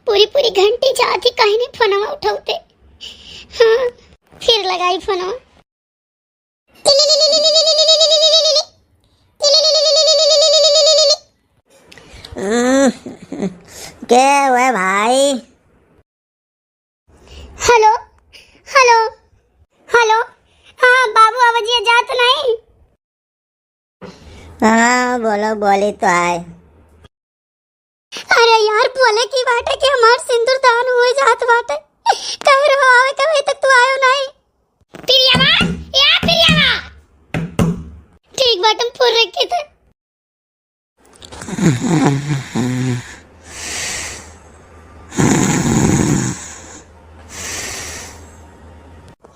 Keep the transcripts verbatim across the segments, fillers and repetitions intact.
पूरी पूरी घंटी जात ही, काहे नहीं फोनवा उठौते। हाँ, फिर लगाई फोनवा। हम्म, के हुए भाई? हेलो, हेलो, हेलो। हाँ बाबू, आवाजिया जात नहीं। हाँ, बोलो, बोली तो आए। अरे यार, बोले की बाटे कि हमार सिंदूर दान हुए जात बाटे। कह रहो आवे, कहे तक तू आयो नहीं। प्रियवा, या प्रियवा। ठीक बाटे, हम फोन रखे थे।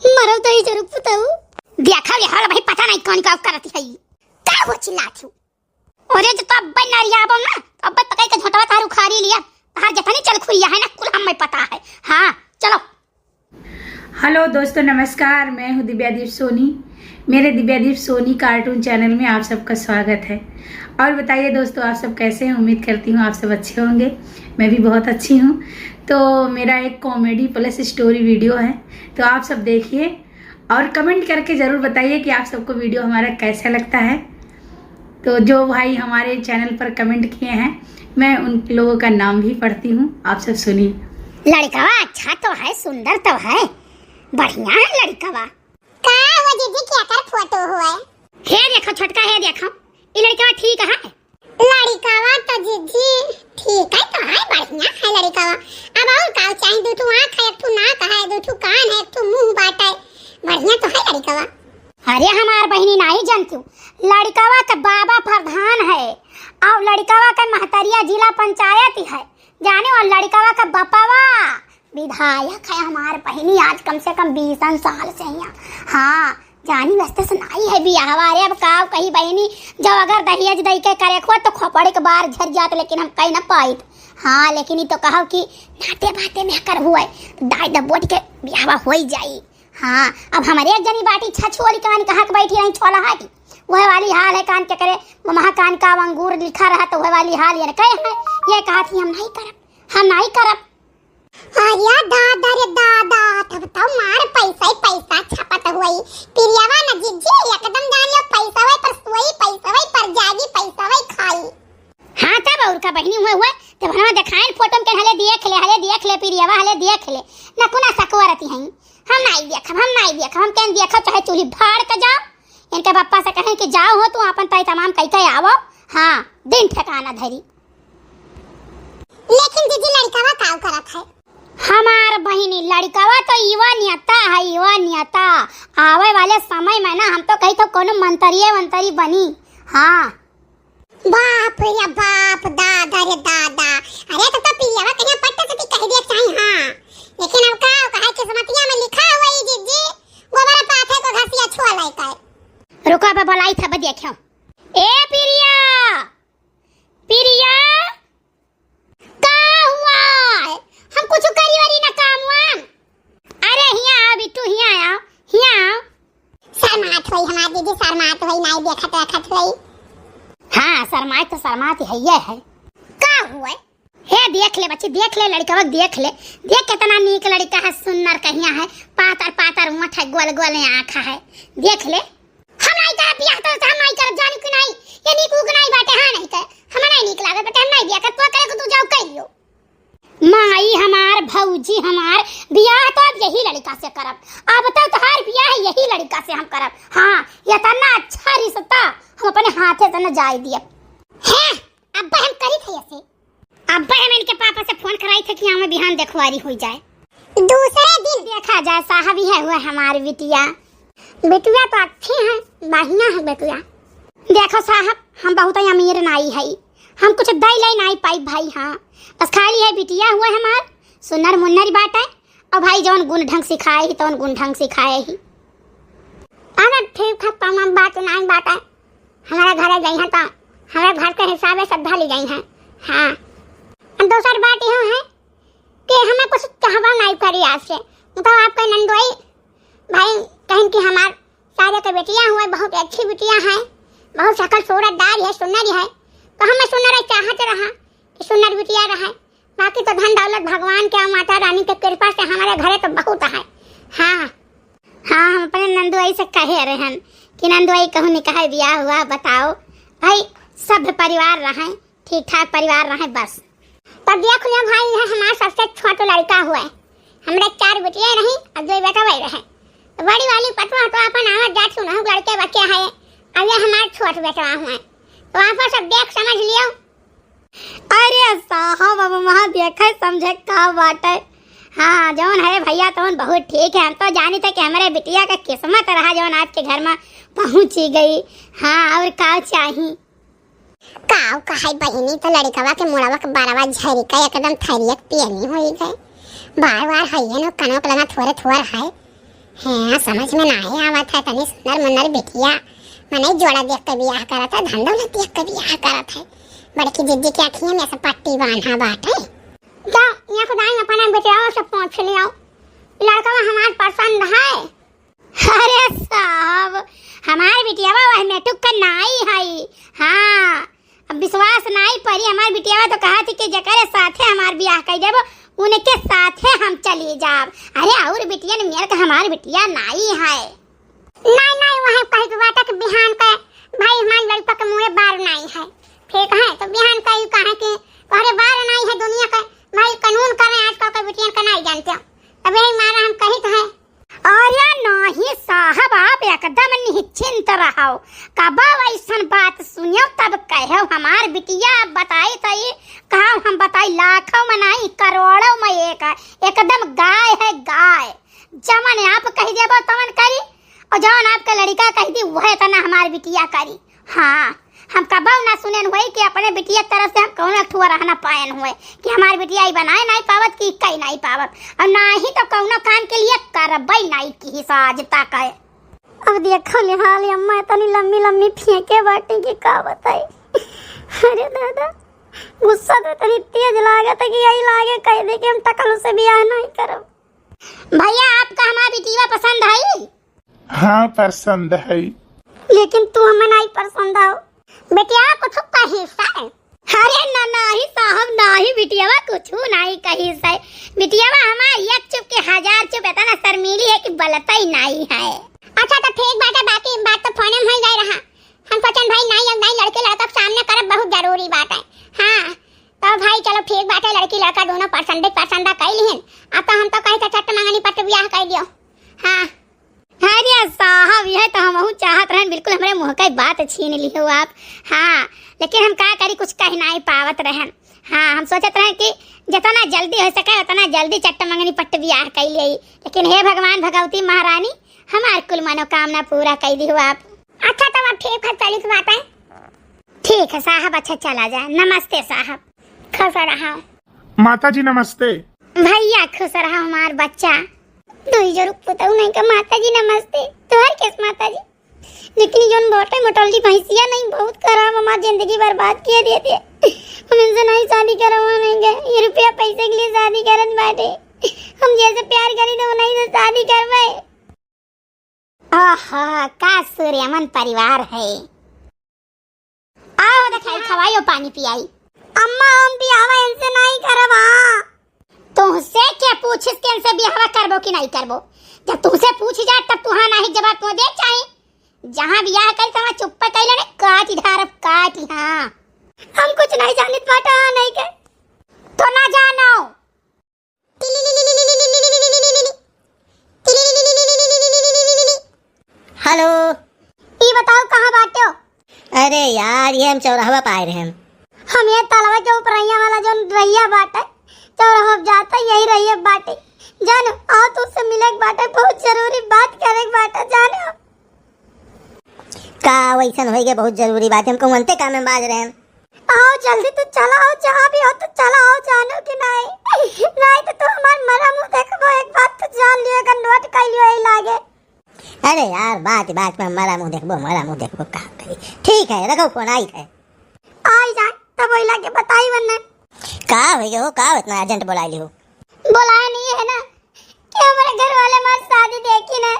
मरल तो ही जरूर पुतऊ। देखा ले हाल भाई, पता नहीं कौन का करती है। का हो चिल्लात हूँ? अरे, जो तो अब्बे नरियाबो ना, तो अब्बे पकड़ के झोंटवा तार उखाड़ी लिया। तार जतनी चलखुरिया है ना, कुल हमें पता है। हाँ, चलो। हेलो दोस्तों, नमस्कार, मैं हूँ दिव्यादीप सोनी। मेरे दिव्यादीप सोनी कार्टून चैनल में आप सबका स्वागत है। और बताइए दोस्तों, आप सब कैसे हैं? उम्मीद करती हूँ आप सब अच्छे होंगे, मैं भी बहुत अच्छी हूँ। तो मेरा एक कॉमेडी प्लस स्टोरी वीडियो है, तो आप सब देखिए। और कमेंट करके ज़रूर बताइए कि आप सबको वीडियो हमारा कैसा लगता है। तो जो भाई हमारे चैनल पर कमेंट किए हैं, मैं उन लोगों का नाम भी पढ़ती हूँ, आप सब सुनिए। लड़कवा अच्छा तो है, सुंदर तो है, बढ़िया है लड़कवा। का हो दीदी, क्या कर फोटो हुआ है? हे देखो छोटका, हे देखो, ई लड़कवा ठीक है। लड़िकावा तो जीजी ठीक है, तो है, बढ़िया है लड़िकावा। अब और का चाही? दू ठू आँख है, एक ठू नाक है, दू ठू कान है, एक ठू मुँह बाटे। बढ़िया तो है लड़िकावा। अरे हमार बहिनी, नाही जानती हूँ, लड़िकावा के बाबा प्रधान है और लड़िकावा के महतरिया जिला पंचायत है, जाने, और लड़िकावा के बपवा विधायक है हमार बहिनी, आज कम से कम बीसन साल से हियाँ। हाँ, जानी वास्ते से नाई है बियाहवा। अरे अब का कही बहिनी, जब अगर दहेज दई के करे को तो खोपड़ी के बार झर जात, लेकिन हम कही ना पाइत। हाँ, लेकिन ई तो कहब कि नाते बाते में कर हुए, दाई दबोट के बियाहवा होई जाई। हाँ, अब हमारे एक जनी बाटी छछुआली कान कहाँ के बैठी रही छोला हाटी, वह वाली हाल है कान के करे, महा कान का अंगूर लिखा रहा तो वह वाली हाल ये कहे है, ये कहा थी हम नहीं करब, हम नहीं करब। अरे दादा रे दादा, तब तो मार पैसा ही पैसा छपत हुई। पिरियावा न जीजी, एकदम जान लो पैसा वही पर सोई, पैसा वही पर जागी, पैसा वही खाई। हाँ तब और का बहिनी हुए हुए, तब हम देखाएं फोटो में के हले देख ले, हले देख ले पिरियावा, हले देख ले। न कुना सकुआ रहती हैं। हम नाई देखब, हम नाई देखब, हम केन देखब, चाहे चूल्ही भाड़ के जाओ। इनके पप्पा से कहें कि जाओ हो तू अपन तय तमाम कई के आवो। हाँ, दिन ठिकाना धरी। लेकिन जीजी लड़िकावा काव करत है? हमार बहिनी लड़िकावा तो युवा नेता है, युवा नेता। आवे वाले समय में ना हम तो कही तो कोनो मंत्रिये वंतरी बनी। हाँ। बाप रे बाप, दादा रे दादा। अरे तो, तो पिरियावा कहीं पट्ट से कह दिया चाही, हाँ। लेकिन अब का, कहे किस्मतिया में लिखा हुआ ही जीजी, गोबर पाथे को घसिया छुआ लाइक है। रुको, अब बोलाई था, अब देखियो। ए पिरिया, पिरिया, का हुआ है? हम कुछ करी वरी ना काम वाम। अरे हिया आओ बिट्टू, हिया आओ, हिया आओ। शर्मात होई हमार दीदी, शर्मात होई, नाई देखत रखत होई। हाँ, शर्मात तो शर्मात ही है, ये है। का हुआ है? हे देख ले बच्ची, देख ले लड़िकवा, देख ले, देख कितना नीक लड़िका है, सुन्नर कहिया है, पातर पातर ओंठ है, गोल गोल आँख है, देख ले। हम नाई करब बियाह तो हम नाई करब, जानी कि नाई, ये नीक उक नाई बाटे, हाँ नाई कर, हम नाई नीक लागे बेटे, हम नाई बियाह कर, तो करे को तू जाओ कर लियो। माई हमार, भौजी हमार, बियाह तो अब यही लड़िका से करब, अब तो तोहार बियाह यही लड़िका से हम करब। हाँ, इतना अच्छा रिश्ता हम अपने हाथे से न जाए दियब। हैं, अब हम करी थे ऐसे। अब्बे हम इनके पापा से फोन कराई थे कि हमें बिहान देखवारी हो जाए। दूसरे दिन देखा जाए साहब, यह हुआ हमारी बिटिया। बिटिया तो अच्छी है, बढ़िया है बिटिया। देखो साहब, हम बहुत अमीर नाई है, हम कुछ दई लाई नाई पाई भाई। हाँ, बस खाली है बिटिया हुआ हमार, सुनर मुन्नर बाटे। और भाई जौन गुण ढंग सिखाए ही, तौन गुण ढंग सिखाए ही। अरे ठीक है, तमाम बात नाई बाटे। हमारे घरे जइहें तो हमारे घर के हिसाबे सब ढाली जइहें। हाँ। अब दोसर बात इहो है कि हमें कुछ चाहबो नाई करी आपसे। मतलब आपके नंदोई भाई कहें कि हमार सारे के बेटियाँ हुए, बहुत अच्छी बिटिया हैं, बहुत शकल सूरतदार है, सुंदर है। तो हमें सुंदर चाहत रहा कि सुंदर बिटिया रहे। बाकी तो धन दौलत भगवान के और माता रानी के कृपा से हमारे घरे तो बहुत है। हाँ, हाँ, हम अपने नंदुआई से कहे रहन कि नंदुआई कहूँ निकाहे बियाह हुआ, बताओ भाई, सभ्य परिवार रहे, ठीक ठाक परिवार रहे बस। तब देख लियो भाई, यह हमार सबसे छोट लड़का हुए, हमरे चार बेटियाँ रही और दो बेटवा रहे। तो बड़ी वाली पटवा तो अपन आवत जात सुनहु लड़के बच्चे है, अब ये हमार छोट बेटवा हुए, तो आप सब देख समझ लियो। अरे साहब, अब वहाँ देखे समझे का बाटे। हाँ, जौन है भैया तौन बहुत ठीक है। हम तो जानी थे कि हमरे बिटिया का किस्मत रहा जौन आपके घर में पहुँची गई। हाँ, और का चाही? काव कहाई बहिनी, तो लड़िकवा के मुड़वा के बरवा झरी का एकदम थरियक पियनी होई गए। बार बार हइये न कनवा के लगा थोरे थोर है। हैं, समझ में नाहीं आवत है, तनी सुनर मुनर बिटिया, मनई जोड़ा देख के बियाह करत है, धन दौलत देख के बियाह करत है। बड़की जिज्जी के अखिया में ऐसा पट्टी बांधा बाटे। जाओ, यहाँ खुदाई में अपना बिटिया से पूछ लियो, लड़कवा हमार पसंद है। अरे साहब, हमार बिटियावा वह मेटुक का नाई है। हाँ, अब विश्वास नाई परी, हमार बिटियावा तो कहा थी कि जेकरे साथे हमार बियाह कर देबो, उनके साथे हम चली जाब। अरे और बिटियन मेर का हमार बिटिया नाई है। नाई, नाई, वह कही के बाटे कि बिहान के भाई हमार लड़का के मुँहे बार नाई है। ठीक है, तो बिहान का यू कहे कि तोहरे बार नाई है दुनिया का, भाई कानून करे आजकल के बिटियन का नाई जानते हो। तब यही मारा हम कही तो है। अरे नाहीं साहब, आप एकदम निश्चिंत रहो, कबो ऐसन बात सुनियो तब कहो हमार बिटिया। आप बताई तो ये कहा हम बताई, लाखों में नाहीं करोड़ों में एक है, एकदम गाय है गाय। जवन आप कही देबो तवन करी, और जवन आपके लड़िका कही दी वह तना हमार बिटिया करी। हाँ, हम कबो ना सुनेन हुए कि अपने बिटिया के तरफ से हम कौनो एक ठुआ रहना पाएन हुए कि हमार बिटिया ही बनाए नाहीं पावत कि कई नाहीं पावत, और नाहीं तो कौनो काम के लिए करबई नाहीं की आज तक है। अब देखो निहाल अम्मा इतनी लम्मी लम्मी फेंके बाटी कि का बताई। अरे दादा, गुस्सा तो इतनी तेज लागत है कि यही लागे कह दे कि हम टकलू से बियाह नाहीं करब। भैया, आपका हमार बिटिया पसंद है? हाँ, पसंद है। लेकिन तू हमें नाहीं पसंद हो। बिटिया कुछ कही से? अरे ना, नाहीं साहब, नाहीं बिटियावा कुछ नाहीं कही से। बिटियावा हमार एक चुप के हजार चुप, इतना शर्मीली है कि बलता ही नाहीं है। अच्छा तो ठीक बात है, बाकी बात तो फोने में हो जाए रहा। हम सोचन भाई नाहीं, अब नाहीं लड़के लड़का के सामने करब बहुत जरूरी बात है। हाँ, तो भाई चलो ठीक बात है, लड़की लड़का दोनों पसंद पसंदा कई लिहिन। अब तो हम तो कही थे चट मंगनी पट बियाह कर दियो। हाँ। अरे साहब, यह तो हमहू चाहत रहन, बिल्कुल हमरे मुँह का बात छीन लिहो आप। हाँ, लेकिन हम का करी, कुछ कह नाहीं पावत रहन। हाँ, हम सोचत रहन कि जितना जल्दी हो सके उतना जल्दी चट मंगनी पट बियाह कर ले, लेकिन हे भगवान भगवती महारानी, हमार कुल मनोकामना पूरा कर दिहो आप। अच्छा, तब अब ठीक है, चलित बात है। ठीक है साहब, अच्छा चला जाए। नमस्ते साहब। खुश रहा। माता जी नमस्ते। भैया खुश रहा हमार बच्चा। दुई जरूर पुतऊ नाहीं का माता जी नमस्ते। तोहर केस माता जी? लेकिन जौन बाटे मोटल्ली भैंसिया नाहीं, बहुत खराब हमार जिंदगी बर्बाद किए दे दे। हम इनसे नाहीं शादी करवा नाहीं गए, ये रुपया पैसे के लिए शादी करत बाटे। हम जैसे प्यार करी तो नाहीं से शादी करवाए। आहा, का सूर्यमन परिवार है। आओ देखाई, खवाई और पानी पियाई। अम्मा, हम बियाहवा इनसे नाहीं करब, हाँ। तुहसे के पूछिस के इनसे बियाहवा करबो कि नाहीं करबो? जब तुहसे पूछ जाए तब तुहाँ नाहीं जवाब तुहाँ दे चाही। जहाँ बियाह करी तहाँ चुप्पे कइले ने काटी धारब काटी, हाँ। हम कुछ नाहीं जानित बाटा, हाँ नाहीं के। तो ना जानो। हेलो। ई बताओ कहाँ बाटे हो? अरे यार, ये हम चौराहवा पे आए रहे हम। हम ये तलवा के ऊपरैया वाला जौन रहिया बाटे, चौराहा पे जाता यही रहिया बाटे। जानो, आओ तुमसे मिले के बाटे, बहुत जरूरी बात करे के बाटे, जानो। का वैसन होई गए बहुत जरूरी बात, हम कहूँ अंते काम में बाज रहे हैं। आओ जल्दी, तू चला आओ, जहाँ भी हो तू चला आओ, जानो कि नाहीं? नाहीं तो तू हमार मरा मुँह देखबो, एक बात तो जान लियो, अगर नोट कर लियो, यही लागे। अरे यार, बात बात में हमारा मुँह देखबो, हमारा मुँह देखबो, का करी? ठीक है, रखो फोन, आई है। आई जाए, तब वही लागे बताई वरना। का हो गयो, का इतना अर्जेंट बुला लियो? बुलाया नहीं है ना कि हमारे घर वाले हमारी शादी देखी ना,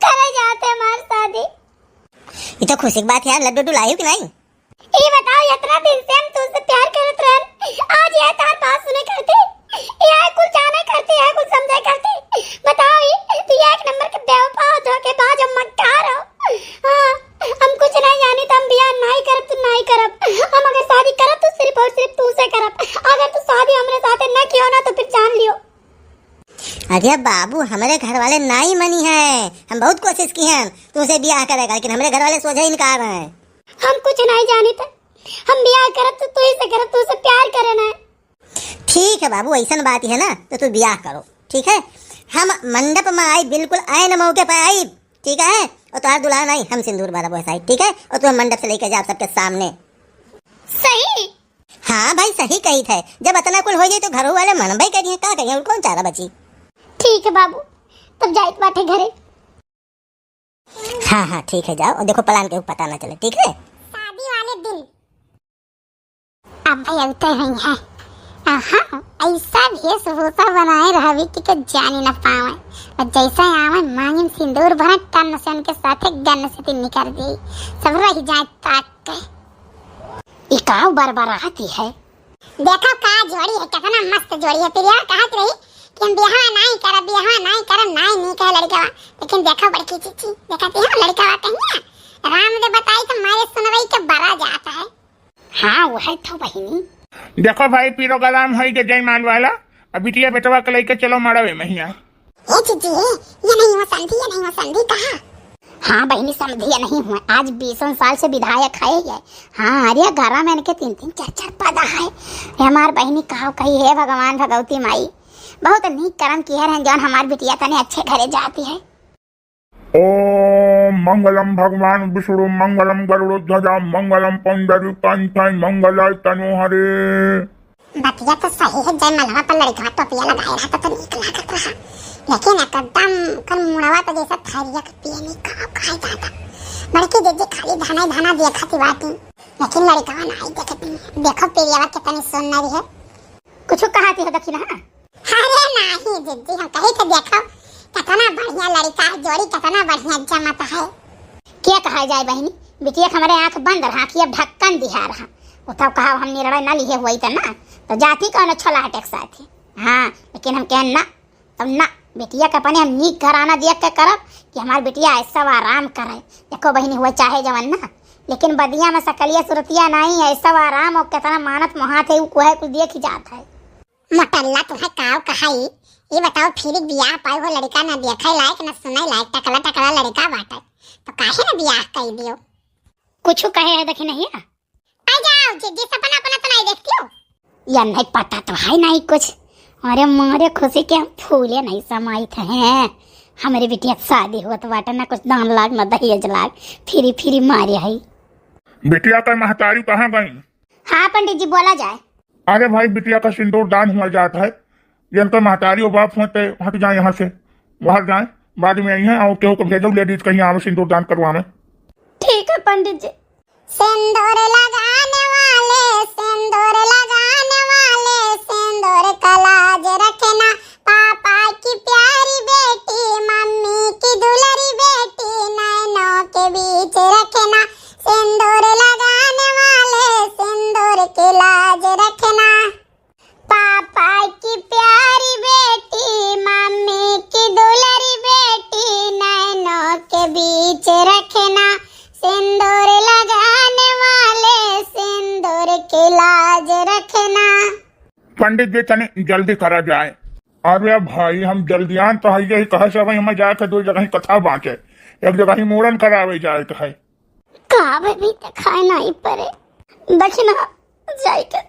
करे जाते हमारी शादी। ये तो खुशी की बात है यार, लड्डू उड्डू लाइयो कि नाहीं? ये बताओ, इतना दिन से हम तुमसे प्यार करत रहन, आज ये तार बात सुने अरे बाबू, हमरे घर वाले नाई मनी है, हम बहुत कोशिश किहे हैं तुमसे बियाह करे का, लेकिन हमरे घर वाले सोझे इनकार हैं। हम कुछ नाई जानित है, हम बियाह करब तो तुही से करब, तुमसे प्यार करे ना। ठीक है बाबू, ऐसन बात है ना, तो तू बियाह करो, ठीक है? हम मंडप में आई, बिल्कुल ऐन मौके पर आई, ठीक है? और तोहार दुल्हा नाई, हम सिंदूर भरब वह साइड, ठीक है? और तू हम मंडप से लेके जाब सबके सामने। सही? हाँ भाई, सही कहित है। जब अतना कुल हो जाई तो घरों वाले मनबे करिहे, का करिहे, और कौन चारा बची? ठीक है बाबू, तब जाइत बाटे घरे। हाँ हाँ, ठीक है, जाओ, और देखो प्लान के पता ना चले, ठीक है? शादी वाले दिन। अब भाई अवते हुई है। आहा, ऐसा वेशभूषा बनाए रहबी कि के जानी न पावे। और जैसे आवे मांगिन सिंदूर भरे, टन से उनके साथे गन से तीन निकर दी। सब रह जाए ताक के। ई काव बरबराती है? देखो का जोड़ी है, कितना मस्त जोड़ी है। प्रिया कहत रही कि हम बियाह नाई करब, बियाह नाई करब, नाई नीक है लड़का। लेकिन देखो बड़की चीची, देखत ही हो लड़का कहीं राम दे बताई तो मारे सुनवाई के बरा जाता है। हाँ, वह तो बहिनी। देखो भाई, प्रोग्राम है के जयमाल वाला, अब बिटिया बेटवा के लेके चलो मड़वे महिया। ए जीजी, ये नहीं हो समधी, ये नहीं हो समधी, कहा? हाँ बहिनी, समधी ये नहीं हुए, आज बीसों साल से विधायक है ये। हाँ, अरे घरा में इनके तीन तीन चार चार पद है। ये हमार बहिनी कहा कही, हे भगवान भगवती माई, बहुत नीक कर्म किहे रहन जौन हमार बिटिया तने अच्छे घरे जाती है। ओम मंगलम भगवान विष्णु मंगलम गरुड़ध्वजा मंगलम पुंडरीकाक्षाय मंगलाय तनोहरे। बतिया तो सही है, जयमलवा पर लड़का टोपिया लगाए रहता तो नीक लागत रहा, लेकिन एकदम कर मुड़वा तो जैसे थरिया के पिए नहीं का खाए जाता। बड़की दीदी खाली धना ही धना देखत ही बाटी, लेकिन लड़का ना ही देखती। देखो प्रियवा कितनी सुंदर है। कुछ कहा थी हो दखिना? अरे नाही जिज्जी, हम कही तो देखो, कितना बढ़िया लड़का है, जोड़ी कितना बढ़िया जमत है। क्या कहा जाए बहिनी, बिटिया के हमरे आँख बंद रहा, आँखिया ढक्कन दिहा रहा। उ तब कहा हम निर्णय न लिहे हुई त ना, तो जाती कौन छोला हटे के साथ ही। हाँ, लेकिन हम कहन ना, तब ना, बिटिया के अपने हम नीक घराना देख के करब कि हमार बिटिया ऐसा आराम करे। देखो बहिनी हुआ चाहे जवन ना, लेकिन बदिया में सकलिया सुरतिया नहीं, ऐसा आराम और कितना मानत मोहात है, उ कोहे कुछ देख ही जात है। मोटल्ला तुहे काव कहाई, ई बताओ, फिर बियाह पाई हो लड़का न देखे लायक न सुने लायक, टकला टकला लड़का बाटे, तो काहे न बियाह कई दियो? कुछ कहे है देखी नहीं है। आ जाओ जिज्जी, सपना अपना तो नहीं देखती हो? या नहीं पता तो है नहीं कुछ। अरे मारे खुशी के हम फूले नहीं समाइत हैं। हमरे बिटिया के शादी होत बाटे, ना कुछ दान लाग ना दहेज लाग, फिरी फिरी मारे है। बिटिया का महतारी कहाँ गई? हाँ पंडित जी, बोला जाए। अरे भाई, बिटिया का सिंदूर दान हुआ जात है, जिनका महतारी और बाप होते हट जाए यहाँ से, बाहर जाए, बाद में आई हैं और केहू को भेजो लेडीज कहीं आवे सिंदूर दान करवावे। ठीक है पंडित जी। सिंदूर लगाने वाले, सिंदूर लगाने वाले, सिंदूर का लाज रखना, पापा की प्यारी बेटी, मम्मी की दुलारी बेटी, नैनों के बीच रखना, सिंदूर लगाने वाले, सिंदूर की लाज रखना। पापा की प्यारी बेटी, मम्मी की दुलारी बेटी, नैनों के बीच रखना, सिंदूर लगाने वाले, सिंदूर की लाज रखना। पंडित जी, तनी जल्दी करा जाए। अरे भाई, हम जल्दियान तो है, यही कहे से भाई हमें जाए के दो जगह ही कथा बाँचे, एक जगह ही मूड़न करावे जाए के है। का भाई देखाए नहीं पड़े, दखिना जाए के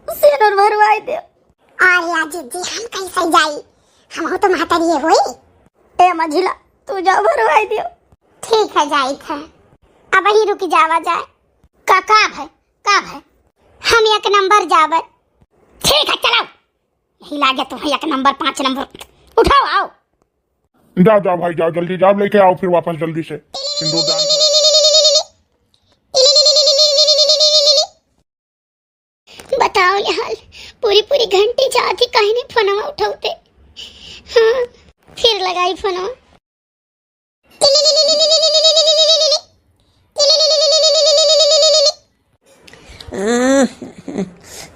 सेनुर भरवाई दे। अरे जिज्जी, हम कैसे जाई, हम हो तो महतारी हुई। ए मझिला, तू जाओ भरवाई दियो। ठीक है, जाइत है। अब ही रुकी जावा जाए। का, का भाई? का भाई? हम एक नंबर जावे। ठीक है, चलाओ। यही लागे तुम्हें एक नंबर, पाँच नंबर। उठाओ, आओ। जाओ, जाओ भाई, जाओ, जल्दी जाओ, लेके आओ फिर वापस जल्दी से। सिंदूर डाल। बताओ ले हाल, पूरी पूरी घंटी जात ही काहे नहीं फोनवा उठावते। हाँ, फिर लगाई फोनवा। हम्म,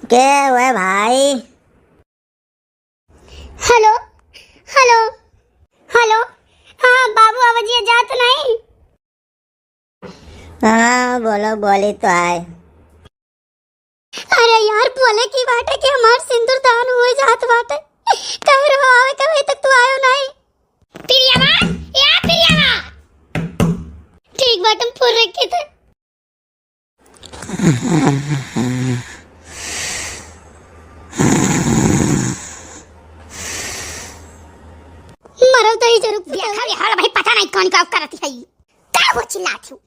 के हुए भाई? हेलो, हेलो, हेलो। हाँ बाबू, आवाजिया जात नहीं। हाँ बोलो, बोली तो आए। अरे यार, बोले की बाटे कि हमार सिंदूर दान हुए जात बाटे। कहे रहो आवे, कहे तक तू आयो नहीं। प्रियवा, या प्रियवा। ठीक बात, हम फोन रखे थे। मरो तो ही जरूर। देखा रे, हाल भाई पता नहीं कौन का करती है। का हो चिल्लाती हो?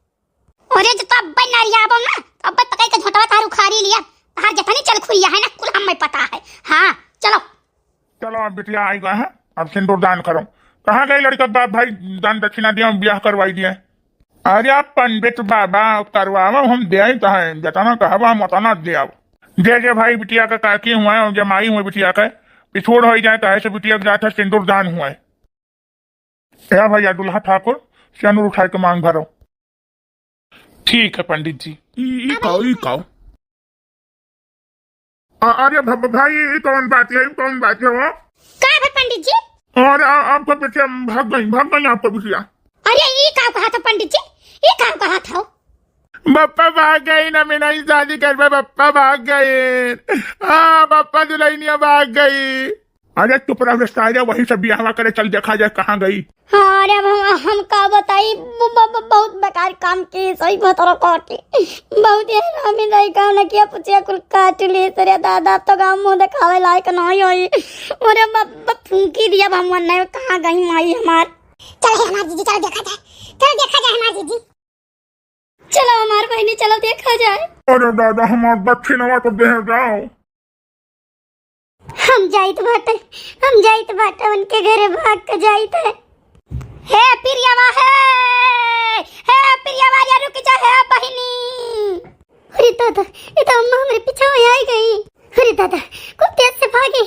अरे, जो तो अब्बे नरियाबो ना, तो अब्बे पकड़ के झोंटवा तार उखाड़ी लिया। तार जितनी चलखुइया है ना, कुल हमें पता है। हाँ, चलो। चलो, अब बिटिया आई गए हैं, अब सिंदूर दान करो। कहाँ गई लड़का बाप भाई, दान दक्षिणा दिया, ब्याह करवाई दिए। अरे, आप पंडित बाबा करवाओ, हम दे आई तो है, जितना कहबा हम उतना दे आओ। जे जे भाई बिटिया का काकी हुआ है, जमाई हुआ बिटिया का, पिछोड़ हो जाए, तो ऐसे बिटिया के जात है सिंदूर दान हुआ है। ए भैया, दूल्हा ठाकुर, सेनुर उठाए के मांग भरो। ठीक है पंडित जी। ई, ई काओ, ई काओ? अ-, अरे भ-, भ-, भाई, ई कौन बात है, ई कौन बात है वो? का है पंडित जी? अरे आ-, आपका बिटिया भाग गई, भाग गई आपका बिटिया। अरे ई का कहा था पंडित जी? ई का कहा था? बप्पा भाग गई ना, मैं नहीं शादी करबे, बप्पा भाग गई। हाँ, बप्पा दुल्हनिया भाग गई। अरे चुप रह बे सारे, वहीं से बियाहवा करे चल, देखा जाए कहाँ गई। हाँ, अरे अब हम, हम का बताई, ब-, ब-, ब-, बहुत बेकार काम की, सही भतरो काटी। बहुत ये हरामी रही, काम न किया, पुछिया कुल काट ली। अरे दादा, अब तो गाँव मुँह देखावे लायक नहीं होई। अरे ब-, ब-, फूंकी दिया भगवान ने, कहाँ गई माई हमार? चल हे हमार जीजी, चलो देखा जाए, चलो देखा जाए हमार जीजी। चलो हमार बहिनी, चलो देखा जाए। अरे दादा, हमार दक्षिणवा तो दे जाओ। हम जाइत बाटे, हम जाइत बाटे, उनके घरे भाग के जाइत है। हे प्रियवा, हे, हे प्रियवा, या रुक जा, हे बहिनी। अरे दादा, ये तो अम्मा हमरे पीछे आई गई। अरे दादा, खूब तेज से भागी,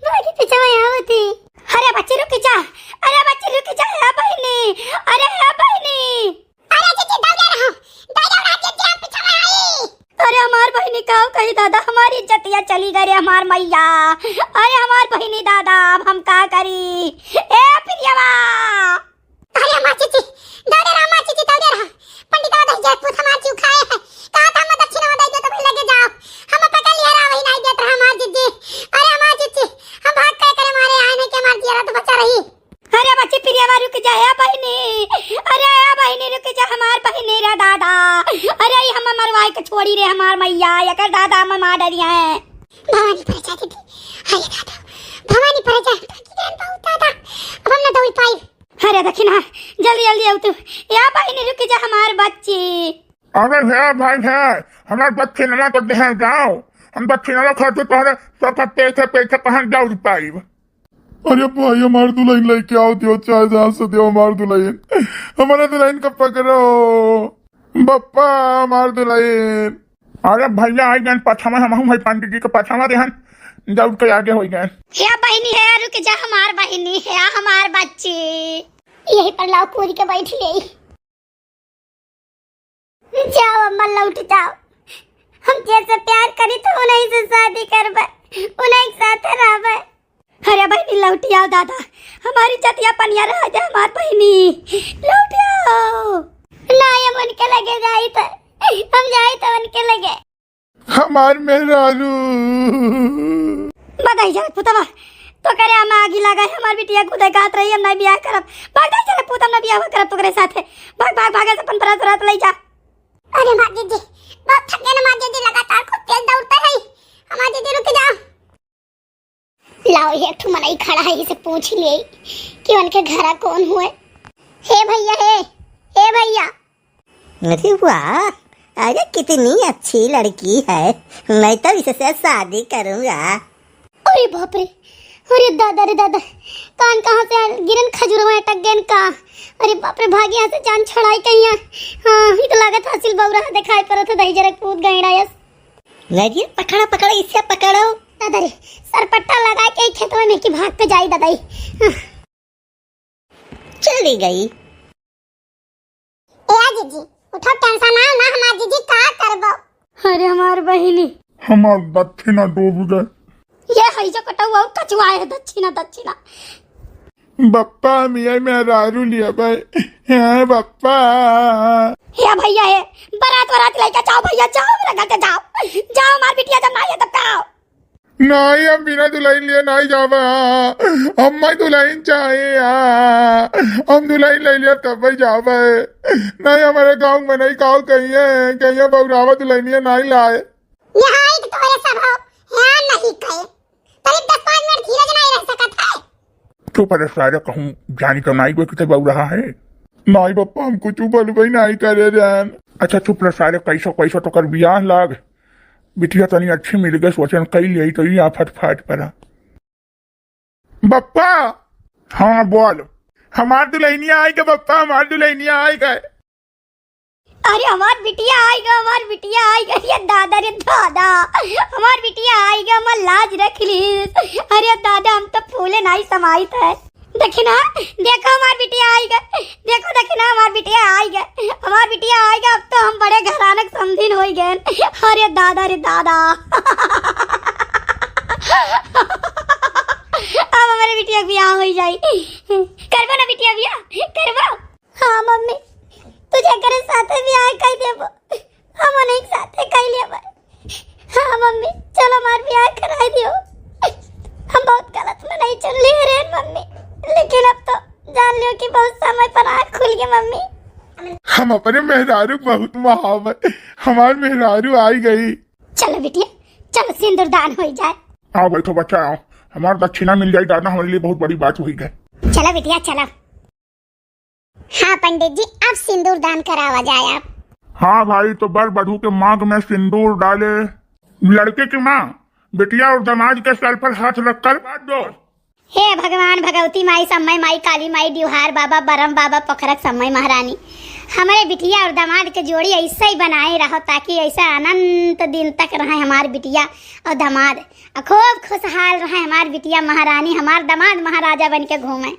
भागी पीछे आवत है। अरे बच्ची रुक जा, अरे बच्ची रुक जा, हे बहिनी, अरे हे बहिनी। अरे जीजी, दौड़े रहो, दौड़े रहो जीजी, हम पीछे में आई। अरे हमार बहिनी का कही दादा, हमारी इज्जतिया चली गई रे हमार मैया। अरे हमार बहिनी दादा, अब हम का करी? ए प्रियवा। अरे हमार जीजी, दौड़े रहो हमार जीजी, दौड़े रहो। पंडितवा दही जर पूत हमार जीव खाए है। कहा था हम दक्षिणा में दे दो तो भाई लगे जाओ। हम पकड़ लिया रहा, वही नहीं देत रहा हमार जीजी। अरे हमार जीजी, हम भाग के करे मारे आए नहीं कि हमार जिया तो बचा रही। अरे बच्ची प्रियवा रुक जा, ए बहिनी, अरे ए बहिनी रुक जा, हमार बहिनी रे दादा, अरे ई हम मरवाए के छोड़ी रे हमार मैया, एकर दादा हम मार डरी हैं। भवानी पर जा दीदी, अरे दादा, भवानी पर जा, थकी गए बहुत दादा, अब हम ना दौड़ पाई। अरे दक्षिणा, जल्दी जल्दी आओ तू, ए बहिनी रुक जा हमार बच्ची। अरे हे भाई हे, हमार दक्षिणा तो दे जाओ, हम दक्षिणा खातिर तोहरे सब पीछे पीछे कहाँ दौड़ पाई। अरे भाई, हमार दुल्हन लेके आओ, दियो, चाहे जहाँ से दियो, हमार दुल्हन, हमारे दुल्हन का पकड़ो, बप्पा, हमार दुल्हन। अरे भैया, आई गए पछावा, हम भाई पंडित जी के पछावा देहन, दौड़ के आगे हो गए। हे बहिनी, हे रुक जा, हमार बहिनी, हे हमार बच्ची। यही पर लाओ कूद के बैठ गई। जाओ अम्मा, लौट जाओ। हम जैसे प्यार करी तो उन्हीं से शादी करबे, उन्हीं के साथ रहबे। अरे बहिनी, लौट आओ दादा, हमारी चतिया पनिया रह जाए हमार बहिनी, लौट आओ। ना, हम उनके लगे जाई तो, हम जाई तो उनके लगे। हमार मेहरारू। बताई जा पुतवा, तो करे हम आगी लगा है, हमार बिटिया खुदे कहत रही, हम नहीं बियाह करब। भाग जाई चले पूत, हम ना बियाह करब तोकरे साथे। भाग, भाग, भाग, ऐसे अपन बरात, बरात ले जा। अरे मार दीदी, बहुत थके ना मार दीदी, लगातार खूब तेज दौड़ते हैं। हमार दीदी रुक जाओ। लाओ, एक ठो मनई खड़ा है, इसे पूछ लिए कि उनके घरा कौन हुए। हे भैया, हे, हे भैया। अरे वाह, अरे कितनी अच्छी लड़की है, मैं तो इससे शादी करूंगा। अरे बाप रे, अरे दादा रे दादा, कान कहाँ से गिरन, खजूर में अटक गए का? अरे बाप रे, भागी यहाँ से, जान छड़ाई कहीं। हाँ, ये तो लागत हासिल बौरा दिखाई पड़त है, दही जरक पूत गैंडा यस। लड़िए, पकड़ो, पकड़ो, इसे पकड़ो। दादा रे, सरपट्टा लगा के खेतवा में की भाग के जाई दादा। चली गई। ए जीजी, उठो, टेंशन आओ ना, हमार जीजी का करबो? अरे हमार बहिनी। हमार दक्षिणा डूब गए। ये है जो कटौआ और कचुआ है, दक्षिणा, दक्षिणा। बप्पा, हम यही मेहरारू लिया भाई। हैं बप्पा। हे भैया, हे, बारात वारात लेके जाओ भैया, जाओ, मेरा घर से जाओ। जाओ, हमार बिटिया जब ना आए तब का आओ। नहीं, हम बिना दुलहिन लिए नहीं जाबे। हम्मे दुलहिन चाहिए। हम दुलहिन ले लिए तब जाबे। नहीं, हमारे गाँव में नहीं, काव कहिए, कहिए बउरावा दुलहिनिया नहीं लाए। यहाँ एक तोरे सब हो, यहाँ नहीं कहे। करीब दस पाँच मिनट धीरज नहीं रह सकत है। चुप रह सारे, कहूँ जानी तो नाई कोई किते बउराहा है। नाई बप्पा, हम कुछ बोलबे नाई करे रहन। अच्छा चुप रह सारे, कैसो कैसो तोकर बियाह लाग। बिटिया तनी अच्छी मिल गई, सोचन कई लियाई तो ये आफत फाट पड़ा। बप्पा। हाँ बोल। हमार दुलहिनिया आई गए बप्पा, हमार दुलहिनिया आई गए। अरे हमार बिटिया आइगा, हमार बिटिया आइगा, अरे दादा रे दादा, हमार बिटिया आइगा, हमार लाज रख ली। अरे दादा, हम तो फूले नाई समाइत है। देखी ना, देखो हमार बिटिया आइगा, देखो, देखी ना, हमार बिटिया आइगा, हमार बिटिया आइगा। अब तो हम बड़े घरानक समधिन होई गए। अरे दादा रे दादा। अब हमारे बिटिया के बियाह होई जाई। करबो ना बिटिया बियाह, करबो। हाँ मम्मी, तू जेकरे साथे बियाह कई देबो, हम उन्हीं के साथे कई लेबे। हाँ मम्मी, चलो हमार बियाह कराई दियो। हम बहुत गलत मनई चुन लिए रहे मम्मी, लेकिन अब तो जान लियो कि बहुत समय पर आँख खुल गई मम्मी। हम अपने मेहरारू बहुत महाव है, हमार मेहरारू आई गई। चलो बिटिया, चलो सिंदूर दान हो जाए। आओ बैठो बच्चा, आओ, हमार दक्षिणा मिल जाई दादा, हमारे लिए बहुत बड़ी बात हुई है। चलो बिटिया चलो। हाँ पंडित जी, अब सिंदूर दान करावा जाए आप। हाँ भाई, तो बर वधू के मांग में सिंदूर डाले। लड़के की माँ, बिटिया और दामाद के सर पर हाथ रखकर बात दो। हे भगवान, भगवती माई, समय माई, काली माई, डिवहार बाबा, बरम बाबा, पोखरक समय महारानी, हमारे बिटिया और दामाद के जोड़ी ऐसे ही बनाए रहो, ताकि ऐसा अनंत दिन तक रहे हमार बिटिया और दामाद, और खूब खुशहाल रहे हमार बिटिया महारानी, हमार दामाद महाराजा बन के घूमे।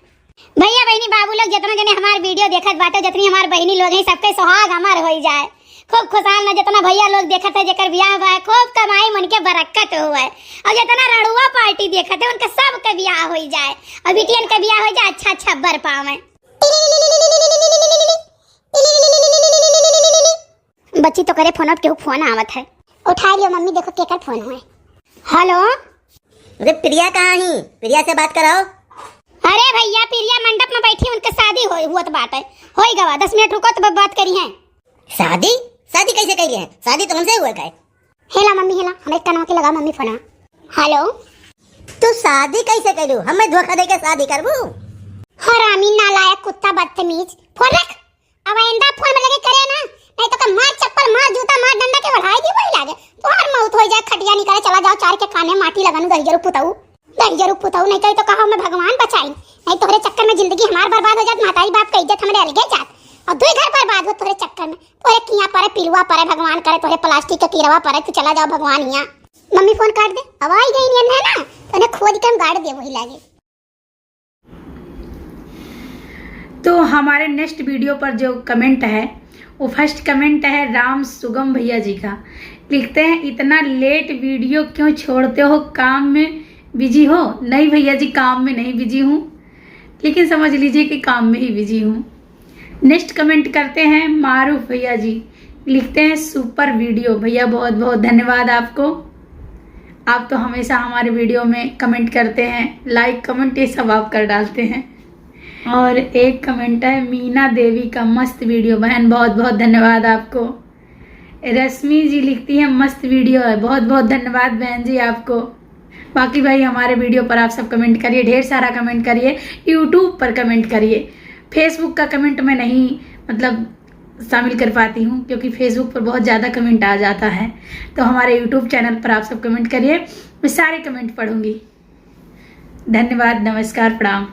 भैया बहिनी बाबू लोग, जितना जने हमार वीडियो देखत बाटे, जितनी हमार बहिनी लोग हैं, सबके सुहाग अमर होई जाए, खूब खुशहाल ना। जितना भैया लोग देखत है, जेकर बियाह हुआ है, खूब कमाई मन के बरकत हुआ है, और जितना रड़ुआ पार्टी देखत है, उनके सबके बियाह होई जाए, और बिटियन के बियाह होई जाए, अच्छा अच्छा बर पावे। बच्ची तो करे फोन, अब केहू फोन आवत है। उठा लियो मम्मी, देखो केकर फोन हुए। हेलो। अरे प्रिया कहाँ ही? प्रिया से बात कराओ। अरे भैया, प्रिया मंडप में बैठी, उनके शादी हो, हुआ तो बात है, होई गवा, दस मिनट रुको तो ब-, बात करी हैं। शादी? शादी कैसे करी है? शादी तो हमसे हुआ है। हेला मम्मी, हेला, हमारे कनवा के लगा मम्मी फोन। हेलो। तू शादी कैसे करू? हमें धोखा दे के शादी करबू? हरामी, नालायक, कुत्ता, बदतमीज, फोन रख। अब आइंदा फोन में लगे करे ना, नहीं तो का मार चप्पल, मार जूता, मार डंडा के बढ़ाई दी वही लागे। तोहार मौत हो जाए, खटिया निकाले चला जाओ, चार के काने माटी लगन, दहिजरू पुतऊ, दहिजरू पुतऊ, नहीं कही तो कहो मैं भगवान बचाई, नहीं तोहरे चक्कर में जिंदगी हमार बर्बाद हो जात, माताई बाप का इज्जत हमरे अलगे जात, और दुई घर बर्बाद हो तोहरे चक्कर में। तोहरे किया परे, पिलुआ परे, भगवान करे तोहरे प्लास्टिक के कीड़वा परे, तू चला जाओ भगवान हिया। मम्मी फोन काट दे, अब आई गई नियन है ना, तो उन्हें खोद के हम गाड़ दे वही लागे। तो हमारे नेक्स्ट वीडियो पर जो कमेंट है, वो फर्स्ट कमेंट है राम सुगम भैया जी का। लिखते हैं, "इतना लेट वीडियो क्यों छोड़ते हो, काम में बिजी हो?" नहीं भैया जी, काम में नहीं बिजी हूँ, लेकिन समझ लीजिए कि काम में ही बिजी हूँ। नेक्स्ट कमेंट करते हैं मारूफ भैया जी, लिखते हैं, "सुपर वीडियो।" भैया बहुत बहुत धन्यवाद आपको, आप तो हमेशा हमारे वीडियो में कमेंट करते हैं, लाइक कमेंट ये सब आप कर डालते हैं। और एक कमेंट है मीना देवी का, "मस्त वीडियो बहन।" बहुत बहुत धन्यवाद आपको। रश्मि जी लिखती हैं, "मस्त वीडियो है।" बहुत बहुत धन्यवाद बहन जी आपको। बाकी भाई हमारे वीडियो पर आप सब कमेंट करिए, ढेर सारा कमेंट करिए, यूट्यूब पर कमेंट करिए। फेसबुक का कमेंट मैं नहीं, मतलब, शामिल कर पाती हूँ, क्योंकि फेसबुक पर बहुत ज़्यादा कमेंट आ जाता है। तो हमारे यूट्यूब चैनल पर आप सब कमेंट करिए, मैं सारे कमेंट पढ़ूँगी। धन्यवाद, नमस्कार, प्रणाम।